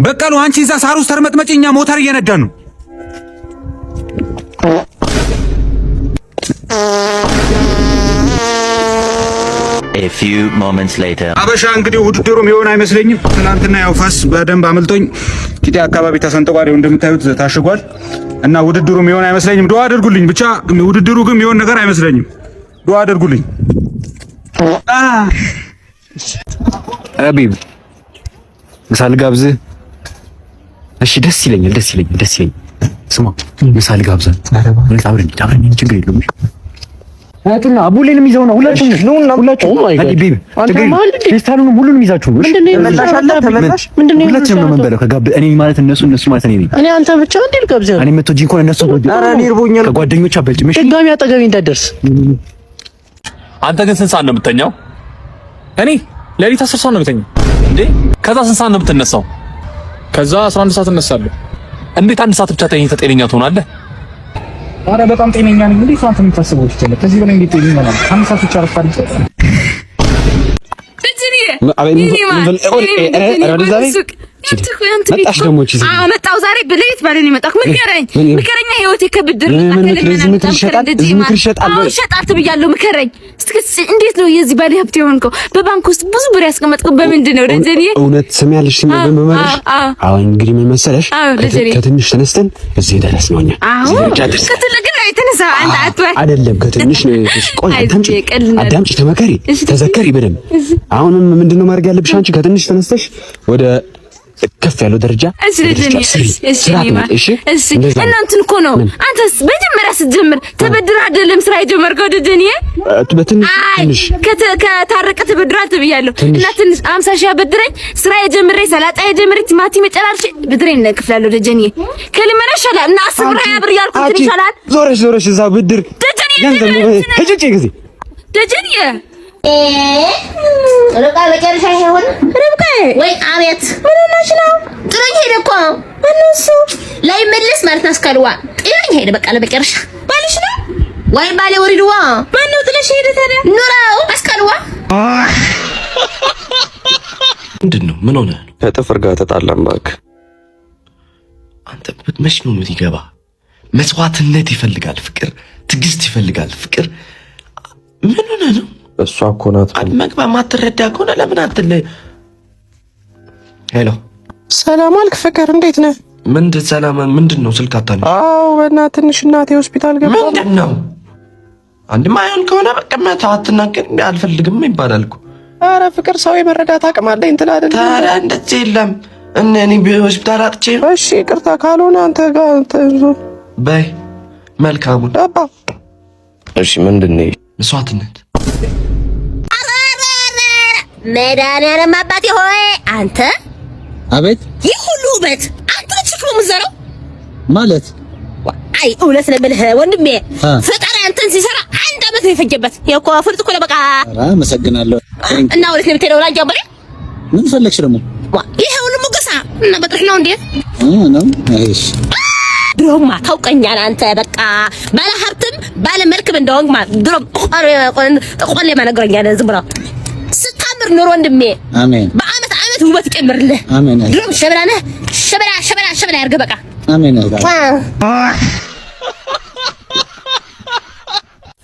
በቀሉ አንቺ እዛ ሳር ውስጥ ተርመጥመጪ፣ እኛ ሞተር እየነዳን ነው። A few moments later. አበሻ እንግዲህ ውድድሩ የሚሆን አይመስለኝም። ትናንትና ያው ፈስ በደንብ አመልጦኝ ቂጤ አካባቢ ተሰንጥቋል፣ ይኸው እንደምታዩት ታሽጓል። እና ውድድሩ የሚሆን አይመስለኝም። ዱአ አድርጉልኝ ብቻ። ውድድሩ ግን የሚሆን ነገር አይመስለኝም። ዱአ አድርጉልኝ። Babe፣ ምሳ ልጋብዝህ? እሺ፣ ደስ ይለኛል፣ ደስ ይለኛል፣ ደስ ይለኛል። ስማ፣ ምሳ ልጋብዝህ። አብረን አብረን፣ ችግር የለውም። አያቱና አቡሌንም ይዘው ነው ሁላችሁም ሁላችሁም። አዲ babe፣ ፌስታሉንም ሁሉንም ይዛችሁ ነው። ሁላችንም ነው የምንበላው። ከጋብ እኔ ማለት እነሱ፣ እነሱ ማለት እኔ ነኝ። እኔ አንተ ብቻ እንዴ ልጋብዝህ? እኔ የምትወጂኝ ከሆነ እነሱ ከጓደኞች አበልጭም። እሺ፣ ድጋሚ አጠገቤ እንዳትደርስ። አንተ ግን ስንት ሰዓት ነው የምተኛው? እኔ ሌሊት 10 ሰዓት ነው የምተኛው። እንዴ፣ ከዛ ስንት ሰዓት ነው የምትነሳው? ከዛ 11 ሰዓት እነሳለሁ። እንዴት አንድ ሰዓት ብቻ ተኝተህ ጤነኛ ትሆናለህ? አረ በጣም ጤነኛ ነኝ። እንዴት አንተ የምታስበው ይችላል? ከዚህ በላይ እንዴት ጤነኛ ነው? አንድ ሰዓት ብቻ አረፍ አድርጌ። መጣሽ ደግሞ መጣሁ ዛሬ ብለይት ባለን የመጣሁ ምከረኝ፣ ምከረኛ ህይወቴ ከብድር ምክር ይሸጣል ይሸጣል ትብያለሁ። ምከረኝ እስኪ እንዴት ነው የዚህ ባለ ሀብት የሆንከው? በባንክ ውስጥ ብዙ ብር ያስቀመጥከው በምንድን ነው? ደጀኔ እውነት ትሰሚያለሽ? በመመለሽ አሁን እንግዲህ ምን መሰለሽ፣ ከትንሽ ተነስተን እዚህ ደረስነው እኛ። ከትልቅ ነው የተነሳ አንተ አትበል። አይደለም ከትንሽ ነው። ቆይ አዳምጪ፣ አዳምጪ፣ ተመከሪ፣ ተዘከሪ በደንብ። አሁን ምንድነው ማድረግ ያለብሽ አንቺ ከትንሽ ተነስተሽ ወደ ከፍ ያለው ደረጃ። እሺ ደጀኔ፣ እሺ እሺ እሺ። እና እንትን እኮ ነው፣ አንተስ መጀመሪያ ስትጀምር ተበድረህ አይደለም ስራ የጀመርከው ደጀኔ? በትንሽ ትንሽ ከታረቀ ተበድሯል ተብያለሁ። እና ትንሽ 50 ሺህ አበድረኝ፣ ስራ የጀምሬ ሰላጣ የጀምሬ ቲማቲም የጨራርሼ ብድሬን እከፍላለሁ ደጀኔ። ከልመና ይሻላል እና 10 ብር 20 ብር እያልኩ እንትን ይሻላል። ዞረሽ ዞረሽ እዛ ብድር ደጀኔ ገንዘብ ሂጂ ጊዜ ደጀኔ። ርብቃ መጨረሻ ይሄ ሆነ። ርብቃ ወይ አቤት፣ ምን ሆነሽ ነው? ጥሎኝ ሄደ እኮ። ማነው እሱ? ላይመለስ ማለት ነው። አስካልዋ ጥሎኝ ሄደ። በቃ ለመጨረሻ። ባልሽ ነው ወይ ባሌ ወሪድዋ። ማነው ጥለሽ ሄደ ታዲያ? ኑራው አስካልዋ። ምንድን ነው? ምን ሆነ? ከጥፍር ጋር ተጣላን እባክህ። አንተ መች ነው የምትገባ? መስዋዕትነት ይፈልጋል ፍቅር፣ ትዕግስት ይፈልጋል ፍቅር። ምን ሆነ ነው? እሷ እኮ ናት። መግባ ማትረዳ ከሆነ ለምን አትለ hello፣ ሰላም አልክ ፍቅር፣ እንዴት ነህ? ምንድን ሰላም? ምንድን ነው ስልክ አታነሺ? አዎ በእናትህ ትንሽ እናቴ ሆስፒታል ገባ። ምንድን ነው? አንድ ማይሆን ከሆነ በቃ መተው፣ አትናገር፣ አልፈልግም ይባላል እኮ። አረ ፍቅር፣ ሰው የመረዳት አቅም አለኝ እንትን አይደለም። ታዲያ እንደዚህ የለም። እኔ ሆስፒታል አጥቼ እሺ ይቅርታ፣ ካልሆነ አንተ ጋር በይ መልካሙን። አባ እሺ፣ ምንድን ነው መስዋዕትነት? መድኃኒዓለም አባቴ ሆይ አንተ። አቤት። ይህ ሁሉ ውበት አንተ ተሸክሞ የምትዘራው ማለት? አይ እውነት ነው የምልህ ወንድሜ፣ ፈጣሪ አንተን ሲሰራ አንድ አመት ነው የፈጀበት። ይኸው እኮ ፍርጥ እኮ ነው በቃ። ኧረ አመሰግናለሁ። እና ወዴት ነው የምትሄደው? ላንጃ በሬ። ምን ፈለግሽ ደግሞ? ይሄ ሁሉ ሙገሳ እና በጥርሽ ነው እንዴ? ነው እሺ። ድሮማ ታውቀኛለህ አንተ፣ በቃ ባለ ሀብትም ባለ መልክም እንደሆንክ ማለት ድሮም ቆሌማ ነግሮኛል። ዝም ብሎ ስታምር ኑሮ ወንድሜ። አሜን። በአመት አመት ውበት ይጨምርልህ። አሜን። ድሮም ሸበላ ነህ። ሸበላ ሸበላ ሸበላ ያድርግህ በቃ። አሜን።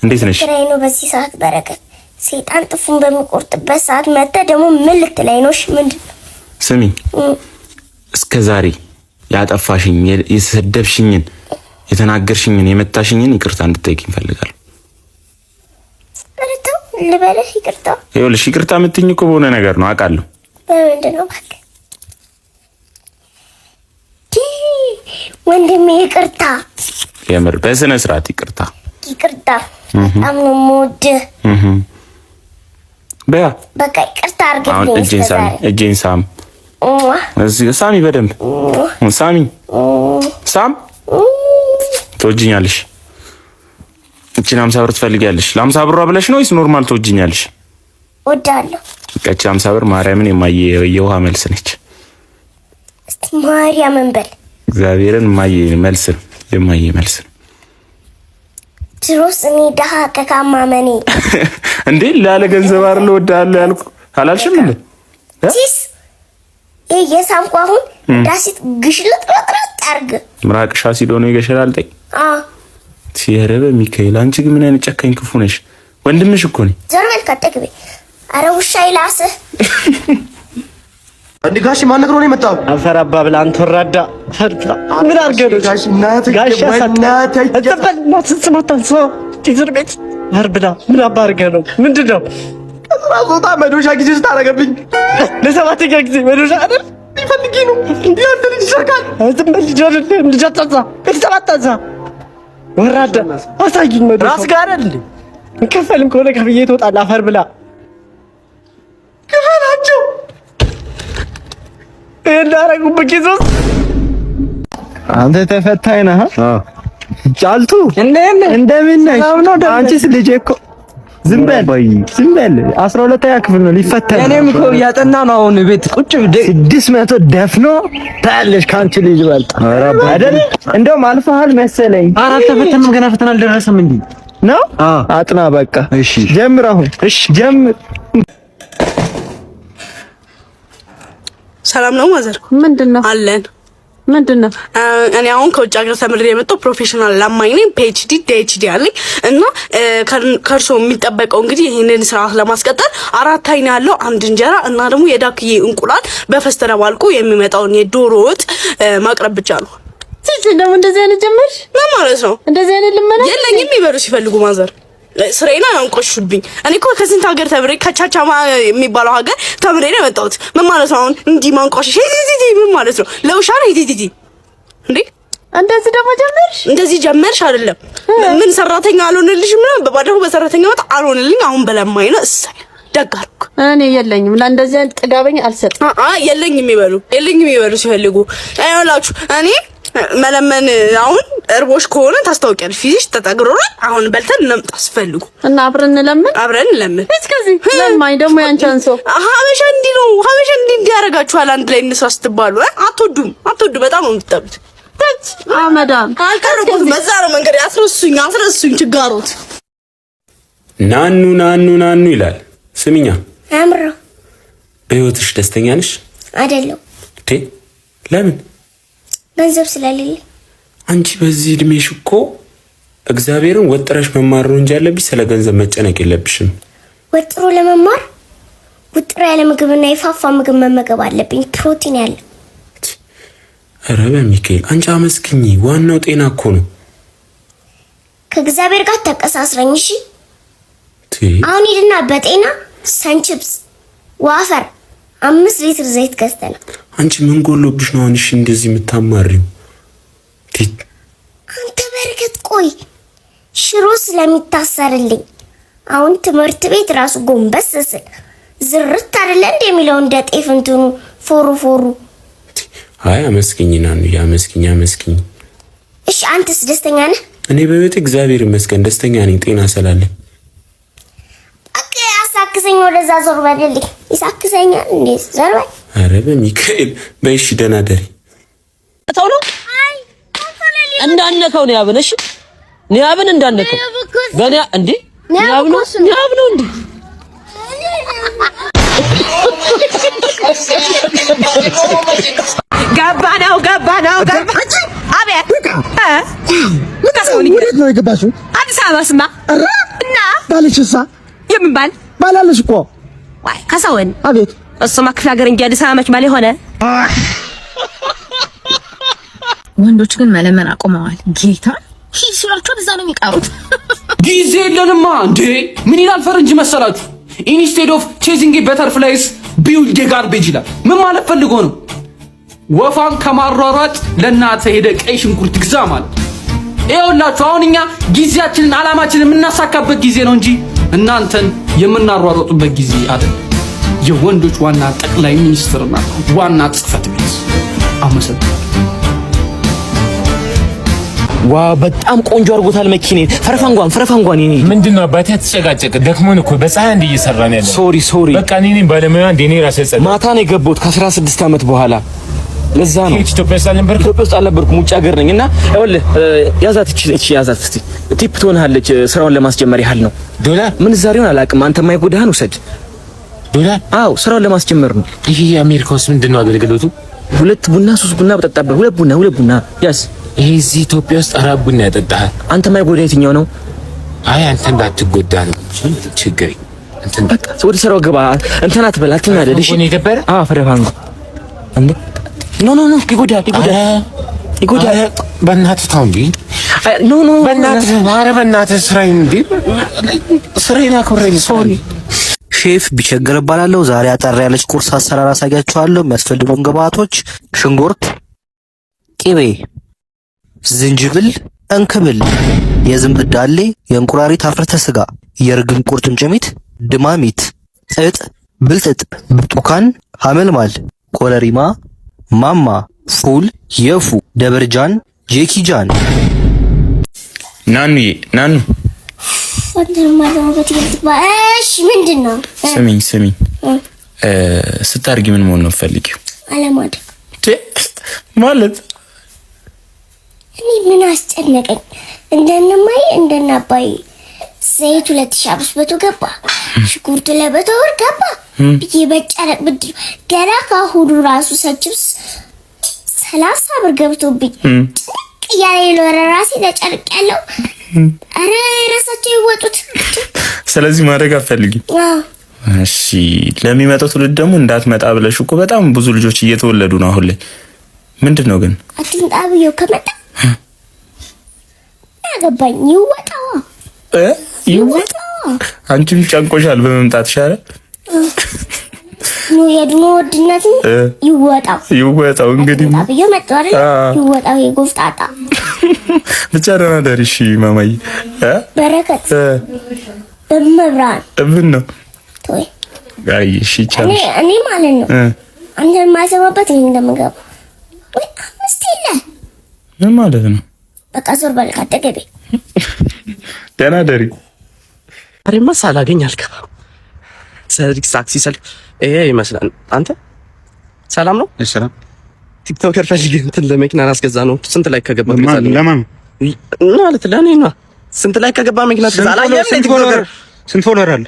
እንዴት ነሽ? ኪራይ ነው በዚህ ሰዓት በረከት። ሰይጣን ጥፉን በሚቆርጥበት ሰዓት መጥተህ ደግሞ ምን ልትለኝ ነው? እሺ ምንድን ነው? ስሚ፣ እስከ ዛሬ ያጠፋሽኝ፣ የሰደብሽኝን፣ የተናገርሽኝን፣ የመታሽኝን ይቅርታ እንድጠይቅኝ እፈልጋለሁ። ኧረ ተው ልበልህ ይቅርታ። ይኸውልሽ ይቅርታ የምትይኝ እኮ በሆነ ነገር ነው አውቃለሁ። በምንድን ነው እባክህ? ወንድሜ ይቅርታ። የምር በስነ ስርዓት ይቅርታ። ይቅርታ፣ በጣም ነው የምወድህ። በያ በቃ ይቅርታ አሁን አድርግልኝ። እጄን ሳሚ፣ እጄን ሳም፣ እዚህ ሳሚ፣ በደንብ ሳሚ፣ ሳም። ትወጂኛለሽ? እቺን 50 ብር ትፈልጊያለሽ? ለ50 ብሯ ብለሽ ነው ወይስ normal ትወጂኛለሽ? እወዳለሁ። በቃ እቺ 50 ብር ማርያምን የማየ የውሃ መልስ ነች። እስቲ ማርያምን በል። እግዚአብሔርን የማየ መልስ ነው፣ የማየ መልስ ነው። ድሮስ እኔ ደሃ ከካማመኔ እንዴ ላለ ገንዘብ አይደል እወድሃለሁ ያልኩ አላልሽም እንዴ? ቺስ። ይሄ የሳምኩ አሁን ዳሲት ግሽልጥልጥ አርግ። ምራቅሽ አሲድ ሆኖ ይገሸላልጠኝ። አዎ። ኧረ በሚካኤል፣ አንቺ ግን ምን አይነት ጨካኝ ክፉ ነሽ? ወንድምሽ እኮ ነኝ። ዞር በል ካጠገቤ። ኧረ ውሻ ይላስህ። እንዴ ጋሽ፣ ማን ነግሮ ነው የመጣው? አፈር አባ ብላ፣ አንተ ወራዳ፣ ምን አድርገህ ነው? ጋሽ እናትህ ጋሽ እናትህ አትበል፣ እናትህን ስም አታንሳ። እስር ቤት አፈር ብላ፣ ምን አባ አድርገህ ነው? ምንድን ነው? ከስራ ስወጣ መዶሻ ጊዜ ስታረገብኝ። ለሰባተኛ ጊዜ መዶሻ አይደል? ሊፈልጊ ነው። እንዴ አንተ ልጅ ይሰርቃል። ዝም በል፣ ልጅ አይደለም፣ ልጅ አታንሳ፣ ቤተሰብ አታንሳ። ወራዳ፣ አሳይኝ መዶሻ። ራስ ጋር አይደል እንዴ? እንከፈልም ከሆነ ከፍዬ ትወጣለህ። አፈር ብላ። ክፈላቸው። ይሄን እንዳደረጉብህ ኪስ ውስጥ። አንተ ተፈታኝ ነህ። ጫልቱ፣ እንደምን ነሽ? አንቺስ ልጄ እኮ ዝም በል ዝም በል። 12ኛ ክፍል ነው ሊፈተን። እኔም እኮ እያጠና ነው አሁን ቤት ቁጭ 600 ደፍኖ ታያለሽ። ከአንቺ ልጅ በልጥ አይደል? እንደውም አልፈሃል መሰለኝ። ኧረ አልተፈተንም፣ ገና ፈተና አልደረሰም እንዴ? ነው፣ አጥና በቃ። እሺ ጀምር አሁን። እሺ ጀምር። ሰላም ነው mother? ምንድን ነው? አለን። ምንድን ነው? እኔ አሁን ከውጭ ሀገር ተምሬ የመጣው professional ለማኝ ነኝ። PhD DHD አለኝ እና ከእርሶ የሚጠበቀው እንግዲህ ይህንን ስርዓት ለማስቀጠል አራት አይን ያለው አንድ እንጀራ እና ደግሞ የዳክዬ እንቁላል በፈስ ተደባልቆ የሚመጣውን የዶሮ ወጥ ማቅረብ ብቻ ነው። ስጭ ደግሞ፣ እንደዚህ አይነት ጀመርሽ? ምን ማለት ነው? እንደዚህ አይነት ልመና? የለኝም፣ ይበሉ ሲፈልጉ mother። ስራዬን አንቆሹብኝ። እኔ እኮ ከስንት ሀገር ተምሬ፣ ከቻቻማ የሚባለው ሀገር ተምሬ ነው የመጣሁት። ምን ማለት ነው አሁን እንዲህ ማንቋሸሽ? ሂዚ ምን ማለት ነው? ለውሻ ነው ሂዚ እንዴ? እንደዚህ ደግሞ ጀመርሽ? እንደዚህ ጀመርሽ አይደለም። ምን ሰራተኛ አልሆንልሽም ነው? በባለፈው በሰራተኛ ወጥ አልሆንልኝ፣ አሁን በለማኝ ነው። እሰይ ደግ አደረኩ። እኔ የለኝም፣ ለእንደዚህ አይነት ጥጋበኛ አልሰጥም። አ የለኝም ይበሉ፣ የለኝም ይበሉ ሲፈልጉ። አይሆንላችሁ፣ እኔ መለመን አሁን እርቦሽ ከሆነ ታስታውቂያለሽ። ፊትሽ ተጠግሮናል። አሁን በልተን እንምጣ ሲፈልጉ። እና አብረን እንለምን፣ አብረን እንለምን። እስከዚህ ለማኝ ደግሞ ያንቺ አንሶ። ሀበሻ እንዲህ ነው። ሀበሻ እንዲህ እንዲህ ያደርጋችኋል። አንድ ላይ እንስራ ስትባሉ አትወዱም፣ አትወዱ። በጣም ነው የምትጠሉት። ተች አመዳም። አልቀረቡትም። በዛ ነው መንገድ። አስረሱኝ፣ አስረሱኝ ችጋሮት። ናኑ ናኑ ናኑ ይላል። ስሚኛ። አምሮ። በህይወትሽ ደስተኛ ነሽ? አይደለም። እንዴ ለምን? ገንዘብ ስለሌለ። አንቺ በዚህ እድሜሽ እኮ እግዚአብሔርን ወጥረሽ መማር ነው እንጂ ያለብሽ ስለ ገንዘብ መጨነቅ የለብሽም። ወጥሮ ለመማር ውጥሮ ያለ ምግብና የፋፋ ምግብ መመገብ አለብኝ፣ ፕሮቲን ያለ። ኧረ በሚካኤል፣ አንቺ አመስግኚ። ዋናው ጤና እኮ ነው። ከእግዚአብሔር ጋር ተቀሳስረኝ። እሺ አሁን ሂድና በጤና ሰንችፕስ wafer 5 ሊትር ዘይት ገዝተናል። አንቺ ምን ጎሎብሽ ነው አሁን? እሺ እንደዚህ የምታማሪው? አንተ በረከት፣ ቆይ፣ ሽሮ ስለሚታሰርልኝ አሁን ትምህርት ቤት ራሱ ጎንበስ ስል ዝርት አይደለ እንደ የሚለው፣ እንደ ጤፍ እንትኑ ፎሩ ፎሩ። አይ አመስግኝ ናኑ፣ አመስግኝ አመስግኝ። እሺ አንተስ ደስተኛ ነህ? እኔ በቤት እግዚአብሔር ይመስገን ደስተኛ ነኝ፣ ጤና ስላለኝ። Okay አሳክሰኝ፣ ወደዛ ዞር በልልኝ። ይሳክሰኛል እንዴ? ዞር በል። ኧረ በሚካኤል፣ በይ እሺ፣ ደህና ደሪ። ተው ነው፣ እንዳነከው ነው ያብን። እሺ ኒያብን እንዳነከው በኒያ እንዴ፣ ኒያብ ነው፣ ኒያብ ነው እንዴ? ገባ ነው፣ ገባ ነው፣ ገባ። አቤት። ወዴት ነው የገባሽው? አዲስ አበባ ስማ እና ባልሽሳ? የምን ባል? ባላለሽ እኮ። ዋይ ካሳሁን። አቤት። እሱማ ክፍለ ሀገር እንጂ አዲስ አበባ መች ባል የሆነ። ወንዶች ግን መለመን አቁመዋል። ጌታ ሂድ ሲሏቸው እዛ ነው የሚቀሩት። ጊዜ የለንማ እንዴ! ምን ይላል ፈረንጅ መሰላችሁ? "Instead of chasing butterflies, build garbage" ይላል። ምን ማለት ፈልጎ ነው? ወፏን ከማሯሯጥ ለእናትህ ሄደ ቀይ ሽንኩርት ግዛ ማለት። ይኸውላችሁ አሁን እኛ ጊዜያችንን አላማችንን የምናሳካበት ጊዜ ነው እንጂ እናንተን የምናሯሯጡበት ጊዜ አይደለም። የወንዶች ዋና ጠቅላይ ሚኒስትርና ዋና ጽህፈት ቤት፣ አመሰግናለሁ። ዋ በጣም ቆንጆ አድርጎታል መኪኔን። ፈረፋንጓን ፈረፋንጓን የኔ። ምንድን ነው አባቴ፣ አትጨቃጨቅ። ደክሞን እኮ በፀሐይ እንደ እየሰራን ያለ። Sorry, sorry። በቃ እኔ ነኝ ባለሙያ እንደ እኔ ራሴ ጸዳ። ማታ ነው የገባሁት ከ16 ዓመት በኋላ፣ ለዛ ነው። ኢትዮጵያ ውስጥ አልነበርኩም? ኢትዮጵያ ውስጥ አልነበርኩም፣ ውጭ ሀገር ነኝ። እና ይኸውልህ ያዛት፣ እቺ እቺ ያዛት እስቲ፣ tip ትሆንሃለች። ስራውን ለማስጀመር ያህል ነው። ዶላር ምንዛሬውን አላውቅም። አንተ የማይጎዳህን ውሰድ። ዶላር? አዎ፣ ስራውን ለማስጀመር ነው። ይሄ የአሜሪካ ውስጥ ምንድን ነው አገልግሎቱ? ሁለት ቡና ሶስት ቡና በጠጣበት፣ ሁለት ቡና፣ ሁለት ቡና ያስ። ይሄ እዚህ ኢትዮጵያ ውስጥ አራት ቡና ያጠጣሃል። አንተ ማይጎዳ የትኛው ነው? አይ፣ አንተ እንዳትጎዳ ነው ችግር። በቃ ወደ ስራው ግባ። እንትን አትበል፣ አትናደድ። እሺ? አዎ፣ ፈረፋንጎ እንዴ? No, no, no፣ ይጎዳል፣ ይጎዳል፣ ይጎዳል። በእናትህ ተው እንዴ! No, no። በእናትህ፣ ኧረ በእናትህ ስራዬን እንዴ! ስራዬን አክብረኝ። Sorry። ሼፍ ቢቸግር እባላለሁ። ዛሬ አጠር ያለች ቁርስ አሰራር አሳያችኋለሁ። የሚያስፈልጉን ግብአቶች ሽንኩርት፣ ቅቤ፣ ዝንጅብል፣ እንክብል፣ የዝንብ ዳሌ፣ የእንቁራሪት አፍርተ ስጋ፣ የርግብ ቁርጭምጭሚት፣ ድማሚት፣ ጥጥ፣ ብልጥጥ፣ ብርቱካን፣ ሐመልማል፣ ኮረሪማ፣ ማማ፣ ፉል፣ የፉ፣ ደበርጃን፣ ጄኪጃን። ናኑዬ፣ ናኑ። እሺ፣ ምንድን ነው? ስሚኝ፣ ስሚኝ፣ ስታርጊ ምን መሆን ነው የምትፈልጊው? አለማደግ። ማለት? እኔ ምን አስጨነቀኝ? እንደነማይ እንደናባይ ዘይት 2500 ገባ፣ ሽንኩርት 200 ብር ገባ ብዬ በጨረቅ ብድር ገና ከአሁኑ ራሱ ሰችብስ 30 ብር ገብቶብኝ ጭንቅ እያለ የኖረ ራሴ ተጨርቅ ያለው። አረ ራሳቸው ይወጡት። ስለዚህ ማድረግ አትፈልጊም? እሺ፣ ለሚመጣው ትውልድ ደግሞ እንዳትመጣ ብለሽ እኮ በጣም ብዙ ልጆች እየተወለዱ ነው አሁን ላይ። ምንድን ነው ግን? አትምጣ ብዬው ከመጣ ያገባኝ ይወጣዋ። ይወጣ። አንቺም ጨንቆሻል በመምጣት ሻለ። የድሮ ውድነትን ይወጣው። ይወጣው እንግዲህ። ብዬው መጣሁ አይደል? ይወጣው የጎፍጣጣ። ብቻ ደህና ደሪ። እሺ ማማዬ። በረከት በመብራን። ምን ነው? ተወይ። አይ እሺ፣ ይቻላል። እኔ ማለት ነው አንተን የማይሰማበት እኔ እንደምገባ ወይ አምስት የለ። ምን ማለት ነው? በቃ ዞር በል ካጠገቤ። ደህና ደሪ። ዛሬማ ሳላገኝ አልገባም። ሰሪክ ታክሲ ሰልፍ ይሄ ይመስላል። አንተ ሰላም ነው? እሺ፣ ሰላም። TikToker ፈልጌ እንትን ለመኪና ላስገዛ ነው። ስንት like ከገባ ትገዛለህ? ለማን? ማለት ለእኔ ነው። ስንት like ከገባ መኪና ትገዛለህ? አላየህም? ስንት follower፣ ስንት follower አለ?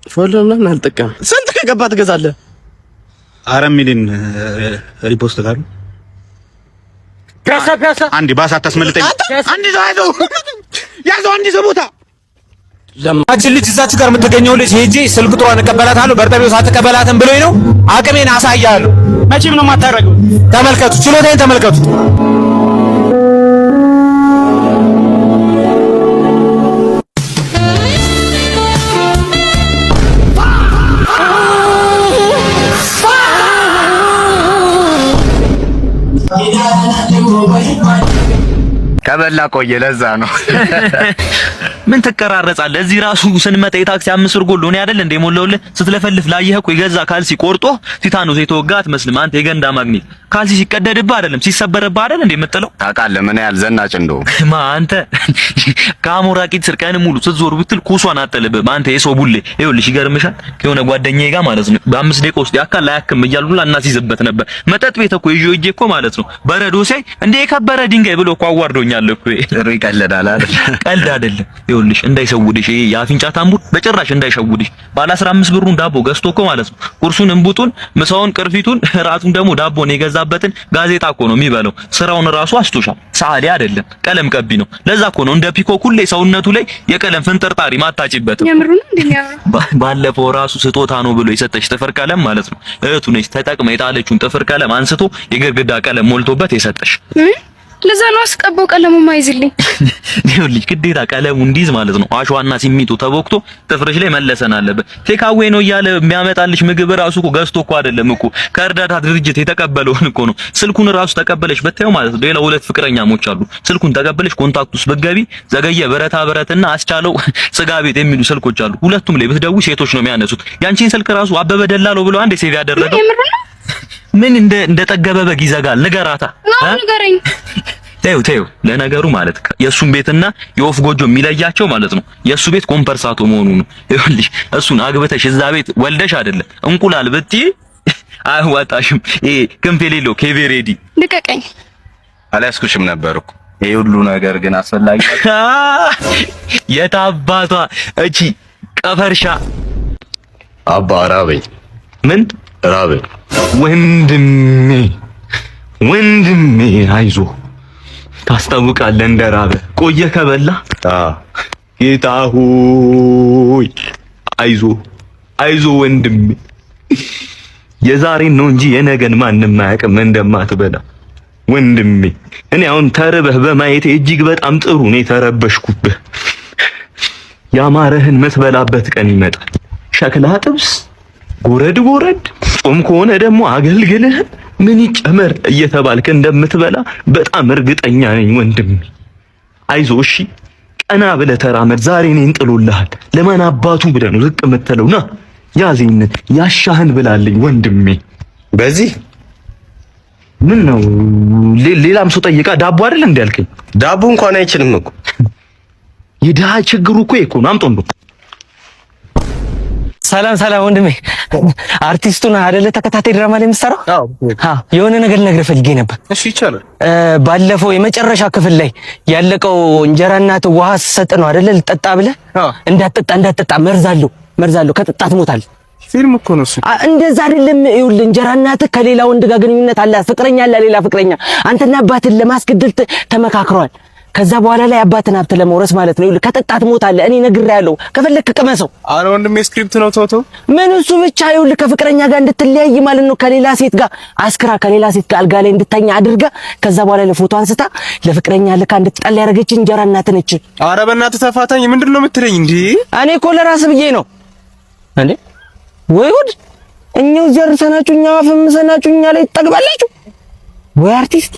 Follow ምናምን አልጠቀምም። ስንት ከገባ ትገዛለህ? 4 ሚሊዮን repost ካሉ ፒያሳ፣ ፒያሳ። አንዴ ባስ አታስመልጠኝ። አንድ ሰው ያዘው፣ ያዘው፣ አንድ ሰው ቦታ። አችን ልጅ እዛች ጋር የምትገኘው ልጅ ሄጄ ስልክ ቁጥሯን እቀበላታለሁ። በርጠቤው ሳትቀበላትም ብሎኝ ነው። አቅሜን አሳያለሁ። መቼም ነው የማታደርገው። ተመልከቱ፣ ችሎታዬን ተመልከቱ። ከበላ ቆየ። ለዛ ነው። ምን ትቀራረጻለህ? እዚህ ራሱ ስንመጣ የታክሲ 5 ብር ጎሎ እኔ አይደል እንደ ሞላውልህ? ስትለፈልፍ ላየህ እኮ የገዛ ካልሲ ቆርጦ ቲታኖስ የተወጋ አትመስልም። አንተ የገንዳ ማግኔት፣ ካልሲ ሲቀደድብህ አይደለም ሲሰበርብህ አይደል እንደ የምጥለው? ታውቃለህ ምን ያህል ዘናጭ እንደሆንኩ። ማ አንተ ከአሞራ ቂጥ ስር ቀን ሙሉ ስትዞር ብትል ኩሷን አጥልብህም። አንተ የሰው ቡሌ። ይኸውልሽ ይገርምሻል፣ ከሆነ ጓደኛዬ ጋር ማለት ነው በ5 ደቂቃ ውስጥ ያካል አያክም እያሉ ሁላ እናስይዝበት ነበር። መጠጥ ቤት እኮ ይዤው ሂጄ እኮ ማለት ነው በረዶ ሲያይ እንደ የከበረ ድንጋይ ብሎ እኮ አዋርዶኛል እኮ። ጥሩ ይቀልዳል አይደል? ቀልድ አይደለም። ይኸውልሽ እንዳይሸውድሽ፣ ይሄ የአፍንጫ ታምቡር በጭራሽ እንዳይሸውድሽ። ባለ 15 ብሩን ዳቦ ገዝቶ እኮ ማለት ነው ቁርሱን እንቡጡን፣ ምሳውን ቅርፊቱን፣ ራቱን ደግሞ ዳቦን የገዛበትን ጋዜጣ እኮ ነው የሚበላው። ስራውን ራሱ አስቶሻል። ሰዓሊ አይደለም ቀለም ቀቢ ነው። ለዛ እኮ ነው እንደ peacock ሁሌ ሰውነቱ ላይ የቀለም ፍንጥርጣሪ ማታጭበት። የምሩን እንደሚያወራው። ባለፈው ራሱ ስጦታ ነው ብሎ የሰጠሽ ጥፍር ቀለም ማለት ነው እህቱ ነች ተጠቅማ የጣለችውን ጥፍር ቀለም አንስቶ የግድግዳ ቀለም ሞልቶበት የሰጠሽ። ለዛ ነው አስቀባው ቀለሙ ማይዝልኝ። ይኸውልሽ ግዴታ ቀለሙ እንዲይዝ ማለት ነው አሸዋና ሲሚንቶ ተቦክቶ ጥፍርሽ ላይ መለሰን አለበት። Take away ነው እያለ የሚያመጣልሽ ምግብ ራሱ እኮ ገዝቶ እኮ አይደለም እኮ፣ ከእርዳታ ድርጅት የተቀበለውን እኮ ነው። ስልኩን ራሱ ተቀበለሽ ብታየው ማለት ነው ሌላ ሁለት ፍቅረኛሞች አሉ። ስልኩን ተቀበለሽ contact ውስጥ ብትገቢ ዘገየ ብረታ ብረትና አስቻለው ስጋ ቤት የሚሉ ስልኮች አሉ። ሁለቱም ላይ ብትደውይ ሴቶች ነው የሚያነሱት። ያንቺን ስልክ ራሱ አበበ ደላለው ብሎ አንዴ save ያደረገው ምን እንደ ጠገበ በግ ይዘጋል። ንገራታ። ንገረኝ። ተይው፣ ተይው። ለነገሩ ማለት የእሱን ቤትና የወፍ ጎጆ የሚለያቸው ማለት ነው የእሱ ቤት ኮምፐርሳቶ መሆኑ ነው። ይኸውልሽ እሱን አግብተሽ እዛ ቤት ወልደሽ አይደለም እንቁላል ብትይ አያዋጣሽም። ይሄ ክንፍ የሌለው ኬቬሬዲ። ልቀቀኝ። አልያዝኩሽም ነበር እኮ። ይሄ ሁሉ ነገር ግን አስፈላጊ የታባቷ እቺ ቀፈርሻ። አባ ራበኝ። ምን ራበኝ? ወንድሜ ወንድሜ፣ አይዞ፣ ታስታውቃለህ እንደራበ። ቆየ ከበላ። ጌታ ሆይ፣ አይዞ አይዞ ወንድሜ፣ የዛሬን ነው እንጂ የነገን ማንም አያውቅም እንደማትበላ ወንድሜ። እኔ አሁን ተርበህ በማየቴ እጅግ በጣም ጥሩ ነው የተረበሽኩብህ። ያማረህን ምትበላበት ቀን ይመጣል። ሸክላ ጥብስ ጎረድ ጎረድ፣ ጾም ከሆነ ደግሞ አገልግልህ ምን ይጨመር እየተባልክ እንደምትበላ በጣም እርግጠኛ ነኝ ወንድሜ። አይዞ እሺ፣ ቀና ብለህ ተራመድ። ዛሬ እኔን ጥሎልሃል። ለማን አባቱ ብለህ ነው ዝቅ የምትለው? ና ያዘኝ፣ ያሻህን ብላልኝ ወንድሜ። በዚህ ምን ነው ሌላም ሰው ጠይቃ ዳቦ አይደል እንዴ ያልከኝ? ዳቦ እንኳን አይችልም እኮ። የድሃ ችግሩ እኮ እኮ ነው። አምጦ እንደው። ሰላም ሰላም ወንድሜ፣ አርቲስቱ ነህ አይደለ? ተከታታይ ድራማ ላይ የምትሰራው? አዎ። የሆነ ነገር ልነግርህ ፈልጌ ነበር። እሺ ይቻላል። ባለፈው የመጨረሻ ክፍል ላይ ያለቀው እንጀራ እናት ውሃ ስትሰጥ ነው አይደለ? ልጠጣ ብለህ እንዳትጠጣ እንዳትጠጣ፣ መርዝ አለው መርዝ አለው፣ ከጠጣ ትሞታለህ። ፊልም እኮ ነው እሱ። እንደዛ አይደለም። ይኸውልህ እንጀራ እናትህ ከሌላ ወንድ ጋር ግንኙነት አላት፣ ፍቅረኛ አላት፣ ሌላ ፍቅረኛ። አንተና አባትህን ለማስገደል ተመካክረዋል። ከዛ በኋላ ላይ አባትን ሀብት ለመውረስ ማለት ነው። ይኸውልህ ከጠጣ ትሞታለህ። እኔ ነግሬሃለሁ። ከፈለክ ቅመሰው። አረ ወንድሜ script ነው፣ ተው ተው። ምን እሱ ብቻ፣ ይኸውልህ ከፍቅረኛ ጋር እንድትለያይ ማለት ነው። ከሌላ ሴት ጋር አስክራ ከሌላ ሴት ጋር አልጋ ላይ እንድተኛ አድርጋ ከዛ በኋላ ለፎቶ አንስታ ለፍቅረኛ ልካ እንድትጠላ ያደረገች እንጀራ እናትህ ነች። አረ በእናትህ ተፋታኝ። ምንድን ነው የምትለኝ እንዴ? እኔ እኮ ለራስህ ብዬ ነው እንዴ። ወይ ጉድ! እኛው ዘርሰናችሁ እኛው አፈምሰናችሁ እኛ ላይ ትጠግባላችሁ። ወይ አርቲስት።